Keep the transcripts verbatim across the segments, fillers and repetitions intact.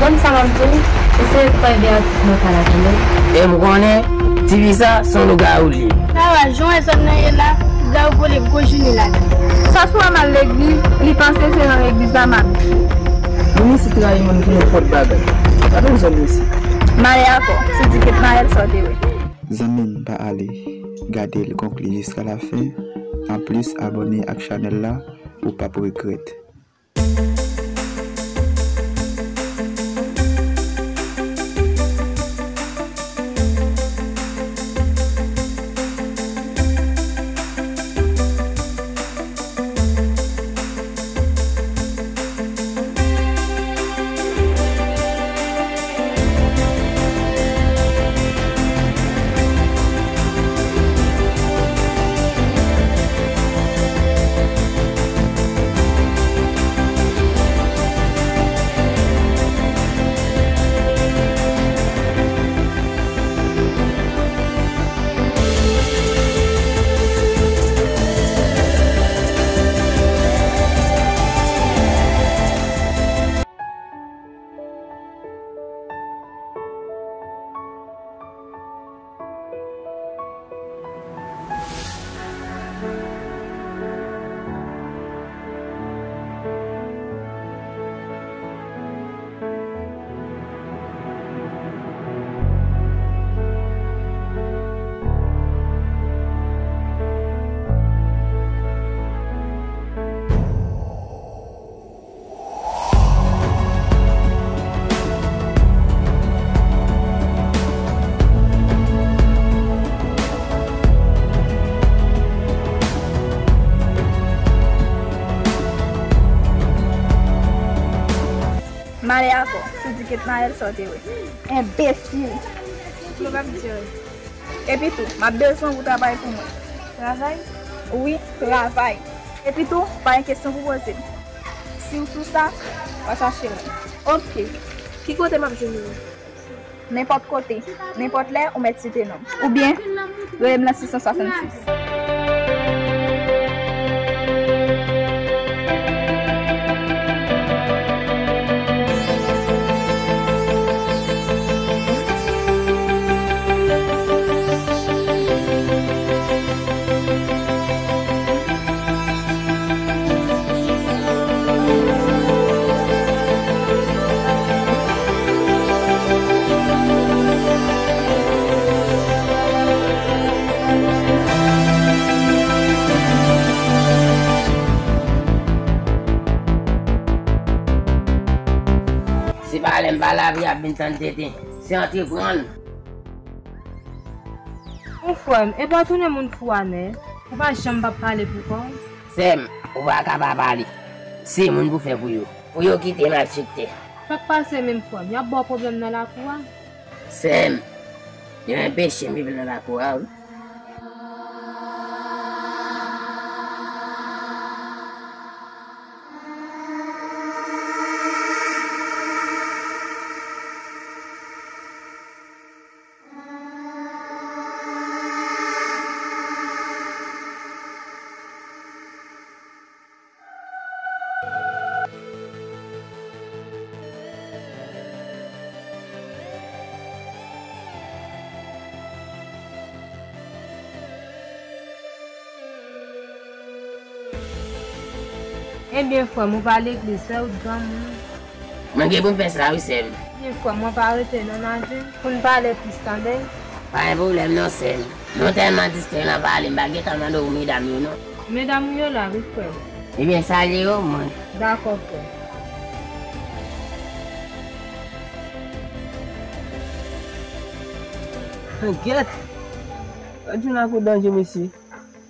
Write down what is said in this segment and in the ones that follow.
Konn sa m ap di w, eseye pran de atik nan kay la, tande. E m konnen, ti fi sa, se yon lougawou li ye. Sa va, jan w wè zòn nan ye la, lougawou vole gwo jounen ladan. Sa sou a m al legliz, li panse se nan legliz la m al. Moun isit rayi moun pou nenpòt bagay. Pa bezwen moun isit. Male akò, se ti kèt Mayèl sa w te wè. Zanmi m, pa ale. Gade l konkli jiska la fen. Anplis, abòne ak chanèl la, ou p ap regrèt. Male akò, se ti kèt Mayèl sa w te wè. Enbesil. Mwen p ap di anyen. Epi tou, m ap bezwen w pou travay pou mwen. Travay? Wi, travay. Epi tou, pa gen kesyon pou poze m. Si w sou sa, w a chache mwen. Oke. Ki kote m ap jwenn ou? Nenpòt kote, nenpòt lè, ou mèt site non m. Oubyen, rele m nan sis san swasannsis. Se pa lè m pa la pou y ap vin tann tenten. Se antreprann. Mon frè m, e pa w tounen moun fou a nè? Ou pa janm p ap pale pou kò w? Sè m, ou pa ka pa pale. Se moun pou fè pou yo. Pou yo kite m al chèche. Sa k pase menm frè m? Y ap ba w pwoblèm nan lakou a? Sè m, yo enpeche m viv nan lakou a, wi. Ebyen, frè m, ou pa legliz, fè wout granmoun. Mwen gen pou m fè sa wi, sè m. Ebyen, frè m, mwen pa rete non, m a jwenn pou n pale plis, tande? Pa gen pwoblèm non, sè m. Mwen tèlman distrè nan pale, m pa gentan mande w medam yo non. Medam ou yo la wi, frè m. Ebyen, salye yo, mwen. Dakò, frè m. Gèt! Gad jan lakou danje, mesye.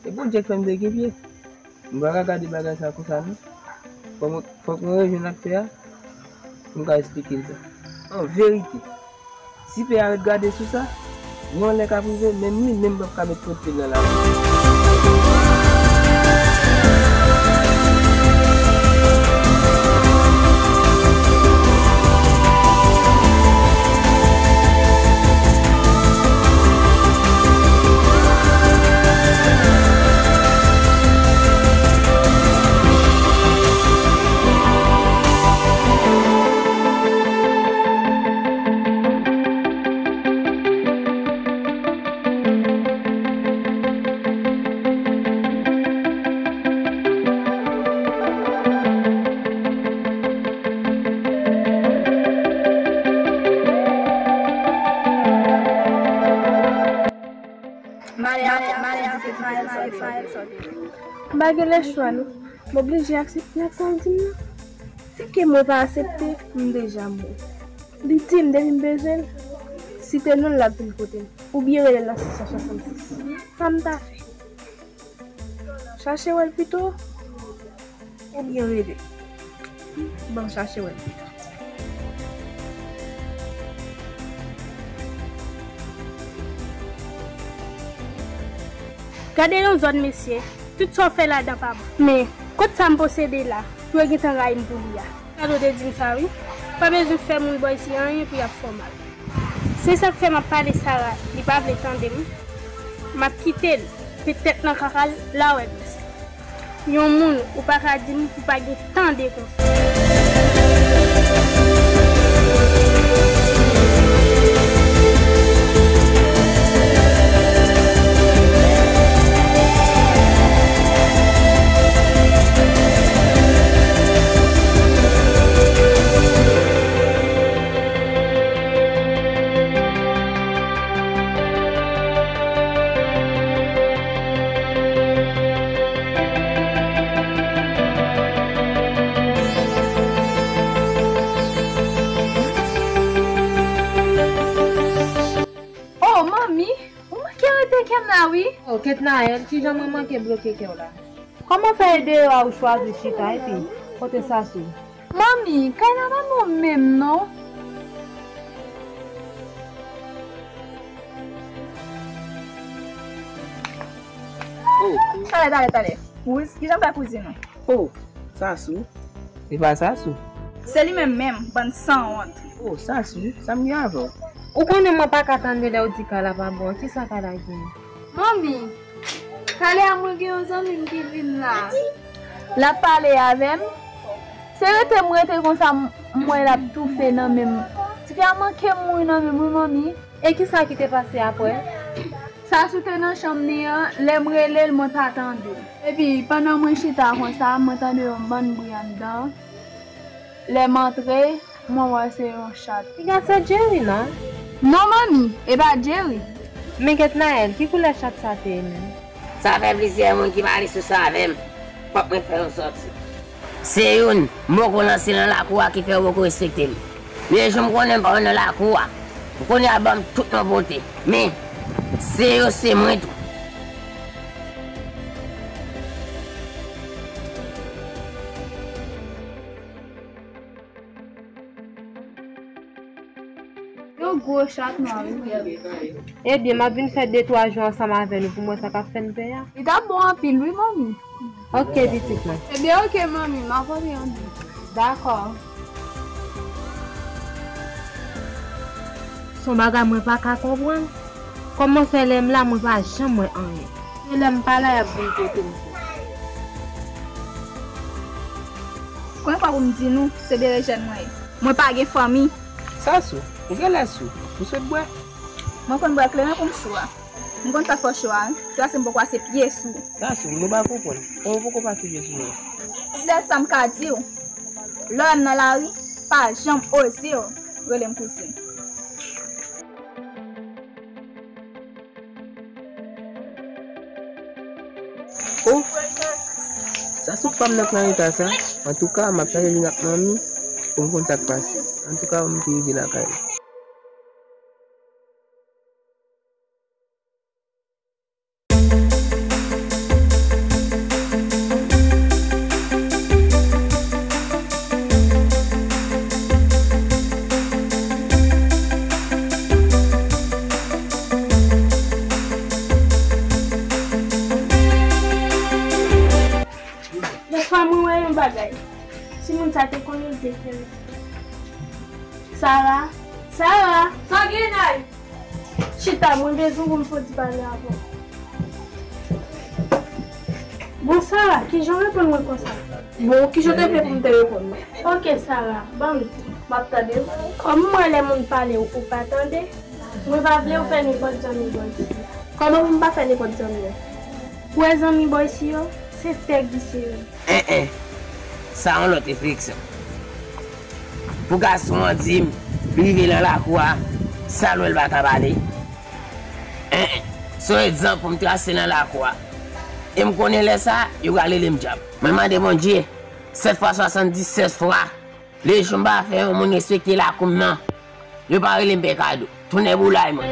Se Bondye k fè m te gen pye. M pa ka gade bagay sa konsa non. Fòk mwen, fòk mwen rejwenn aktè a pou m ka esplike l sa. An verite, si pè a ret gade sou sa, gen yon lè k ap rive, menm li menm p ap ka met pwent pye l nan lari. M pa gen lechwa non. M oblije aksepte ak sa l di m nan. Si ke mwen pa aksepte, m deja mò. Li di m depi m bezwen l, site non l, l ap vin kote m. Oubyen rele l nan sis san swasannsis. Sa m ta fè? Chache wè l pito, oubyen rele. Ban m chache wè l pito. Gade yon zòn, mesye. Tout sa w fè ladan pa bon. Men, kot sa m posede la, pou yo gentan rayi m pou li a? Gade w te di m sa, wi. Pa bezwen fè moun bò isi anyen pou y ap fè w mal. Se sa k fè m ap pale Sara, li pa vle tande m. M ap kite l, petèt nan kaka l, l a wè, mesye. Yon moun, ou pa ka di m pou pa gen tande konsa. Oh, manmi, ou manke rete kè m la, wi. Oh, Ketnael, kijan mwen manke bloke kè w la? Kòman fè e deyò a ou chwazi chita, epi kote Sasou? Manmi, kay la pa bon menm, non. Oh. Talè, talè, talè. Wouz, kijan w fè kouzin ou? Oh, Sasou. Se pa Sasou? Se li menm menm, bann sanwont. Oh, Sasou, sa m gen avè w? Ou konnen mwen pa ka tande lè w di kay la pa bon, kisa kay la gen? Manmi, talè a mwen gen yon zanmi m ki vin la. L ap pale avè m. Se rete m rete konsa, m, m wè l ap toufe nan men m. Tifi a manke mouri nan men m, wi, manmi. E kisa ki te pase apre? Sasou te nan chanm li an, lè m rele l, mwen pa tande l. Epi, pandan mwen chita konsa, mwen tande yon bann bri anndan. Lè m antre, mwen wè se yon chat. Piga se Jerry, non? Non, manmi, e pa Jerry. Men Ketnael, ki koulè chat sa te ye menm? Sa fè plizyè moun ki pale sou sa avè m. Fòk mwen fè yon sòti. Se youn, m poko lanse nan lakou a ki fè yo poko respekte m. Men jan m konnen m pa nan lakou a, m konnen y ap ban m tout non pote. Men, se yo, se mwen tou. Yon gwo chat nwa, wi. Ebyen, m ap vin fè de twa jou ansanm avè nou pou m wè sa k ap fè n pè a. Li t ap bon anpil, wi, manmi. Ok, pitit mwen. Ebyen, ok, manmi, m ap antre ann. Dakò. Se yon bagay mwen pa ka konprann. Kòman fè lè m la, mwen pa janm wè anyen? Se lè m pa la, y ap vin kote m tou. Konbyen fwa pou m di nou, se berejèn mwen ye. Mwen pa gen fanmi. Sasou, ou genlè sou. Ou sot bwè? Mwen konn bwè kleren pou m sou a. M konn sa k fè w cho a, wi. Se paske m poko pase pye sou ou. Sasou, m pa konprann. Kòman w poko pase pye sou mwen? Sèl sa m ka di w, lè w wè m nan lari, pa janm oze w rele m kouzin. Oh! Sasou pa m nan nan eta sa. Antouka, m ap chache vin ak manmi pou m konn sa k pase. Antouka, m te rive lakay la. Lòt fwa mwen wè yon bagay. Si moun sa te konnen, l te fè l. Sara, Sara! Sa gen, Nay? Chita, mwen bezwen pou m soti pale avè w. Bon, Sara, kijan w reponn mwen konsa? Bon, kijan w te vle pou m te reponn ou? Ok, Sara, ban m di. M ap tande w. Kòm m wè lè moun pale, ou pa tande, mwen pa vle w fè nenpòt zanmi bò isi. Kòman pou m pa fè nenpòt zanmi? Ou wè zanmi bò isi yo, se tèg isi yo. En, en. Sa yon lòt refleksyon. Pou gason an di m, li rive nan lakou a, sa l wè l pa ka pale. En, en. Se yon egzanp pou m trase nan lakou a. E m konnen lè sa a, yo pral rele m dyab. Mwen mande Bondye, sèt fwa swasanndisèt fwa, lejyon m pa fè yon moun respekte lakou m nan. Yo pa rele m pè kado. Tounen boulay mwen.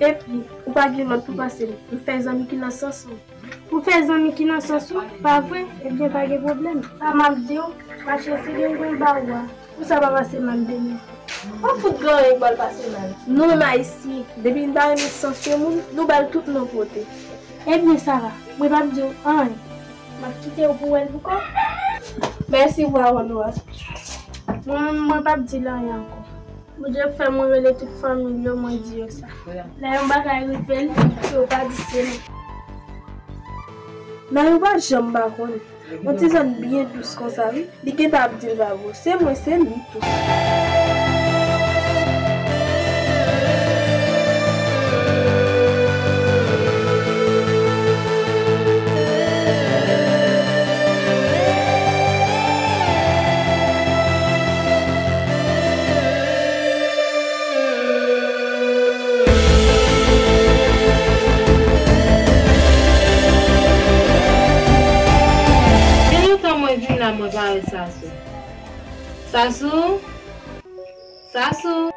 Epi, ou pa gen lòt pou pase m. M fè zanmi ki nan sans ou. Ou fè zanmi ki nan sans ou, pa vre? Ebyen, pa gen pwoblèm. Sa m ap di w, mache si gen gwen ba ou a. Pou sa pa pase mal demen. Ou fout gen anyen k ba l pase mal. Nou menm Ayisyen, depi n pa renmen sans yon moun, nou ba l tout non pote. Ebyen, Sara, mwen p ap di w anyen. M ap kite w pou w wè l pou kò w. Mèsi pou pawòl ou a. Mwen menm, mwen p ap di l anyen ankò. Bondye fè mwen rele tout fanmi l yo, mwen di yo sa. Lè yon bagay rive l, yo pa di se mwen. Nayou pa janm pa konn. Yon ti zòn byen dous konsa, wi. Li gentan ap di l pa vre. Se mwen, se li tou. Gen lontan mwen vin la, mwen pa wè Sasou. Sasou? Sasou?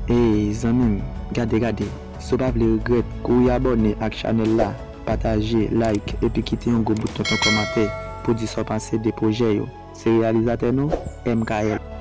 Ey, zanmi m, gade, gade. Si w pa vle regrèt, kouri abòne ak chanèl la, pataje, like, epi kite yon gwo bout tonton kòmantè pou di sa w panse de pwojè yo. Se reyalizatè nou, M K L.